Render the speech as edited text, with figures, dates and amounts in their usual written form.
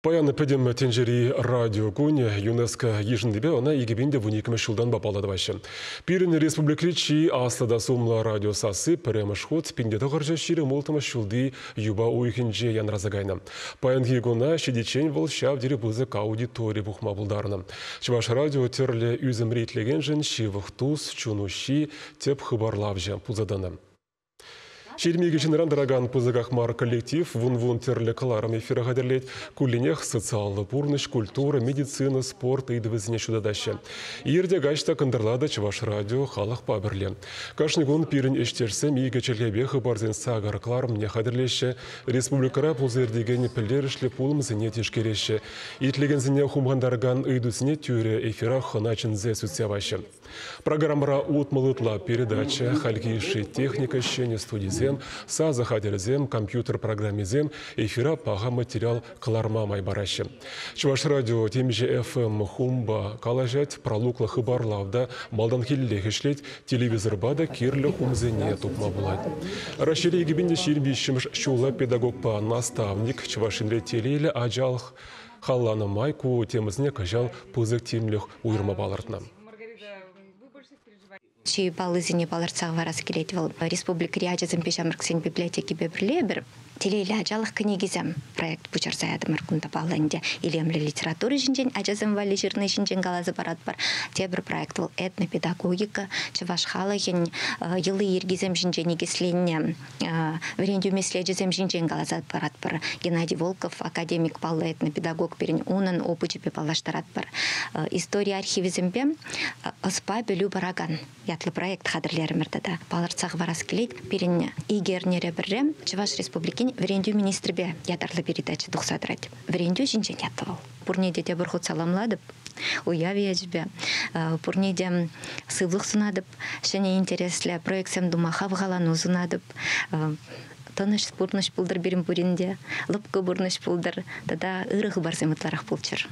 Паян пӗтӗм тӗнчери радио кунӗ. ЮНЕСКО йышӑннипе ӑна 2012 ҫултанпа паллӑ тӑваҫҫӗ. Пирӗн республикӑри чи аслӑ та сумлӑ радио сасси пӗрремӗш хут 1926 ҫулти юпа уйӑхӗнче янраса кайнӑ. Паянхи куна ҫитиччен вӑл ҫав тери пысӑк аудитори пухма пултарнӑ. Чӑваш радио тӗрлӗ ӳсӗмри итлекеншӗн ҫывӑх тус, чун уҫҫи, тӗп хыпарлавҫӑ пулса тӑнӑ. 22 ҫынран тӑракан пысӑках мар коллектив вун-вун тӗрлӗ кӑларӑм эфира хатӗрлет. Кулленех социаллӑ пурнӑҫ, культура, медицина, спорт ыйтӑвӗсене ҫутатаҫҫӗ. Ирте каҫ та кӑнтӑрла та Чӑваш радио халӑхпа пӗрле. Кашни кун пирӗн ӗҫтешсем икӗ чӗлхепе хыпарсен сакӑр кӑларӑмне хатӗрлеҫҫӗ, республикӑра пулса иртекен пӗлтерӗшлӗ пулӑмсене тишкереҫҫӗ. Итлекенсене хумхантаракан ыйтусене тӳрӗ эфира хӑна чӗнсе сӳтсе яваҫҫӗ. Программӑра 60 ытла передача, хальхи йышши техника, ҫӗнӗ студисем, сасӑ хатӗрӗсем, компьютер программисем эфира паха материал кӑларма май параҫҫӗ. Чӑваш радио темиҫе FM хумпа калаҫать, пралуклӑ хыпарлав та малтанхиллех ӗҫлет, телевизорпа та кирлӗ хумсене тупма пулать. Раҫҫейре 2023 ҫула педагогпа наставник, Чӑваш Енре телейлӗ ачалӑх халланӑ май ку темӑсене кӑҫал пысӑк тимлӗх уйӑрма палӑртнӑ. Чи паллисене палӑртса хӑварас килет вӑл. Республикӑри ачасемпе ҫамрӑксен библиотекипе пӗрле эпир «Телейлӗ ачалӑх кӗнекисем» проект пуҫарса ятӑмӑр. Кунта паллӑ ӗнтӗ илемлӗ литература ҫинчен, ачасем валли ҫырни ҫинчен каласа паратпӑр. Тепӗр проект вӑл этнопедагогика, чӑваш халӑхӗн йӑли-йӗркисем ҫинче никӗсленнӗ вӗрентӳ меслечӗсем ҫинчен каласа паратпӑр. Геннадий Волков академик, паллӑ этнопедагог пирӗн, унӑн опычӗпе паллаштаратпӑр. Истори архивӗсемпе ӑспа пӗлӳ паракан ятлӑ проект хатӗрлерӗмӗр тата. Палӑртса хӑварас килет, пирӗн икӗ эрнере пӗрре Чӑваш Республикин вӗрентӳ министрӗпе ятарлӑ передача тухса тӑрать. Вӗрентӳ ҫинчен ятлӑ вӑл. Пурне те тепӗр хут саламлатӑп уяв ячӗпе. Пурне те сывлӑх сунатӑп, ҫӗнӗ интереслӗ проектсем тума хавхалану сунатӑп. Тӑнӑҫ пурнӑҫ пултӑр пирӗн пурин те, лӑпкӑ пурнӑҫ пултӑр тата ырӑ хыпарсем ытларах пулччӑр.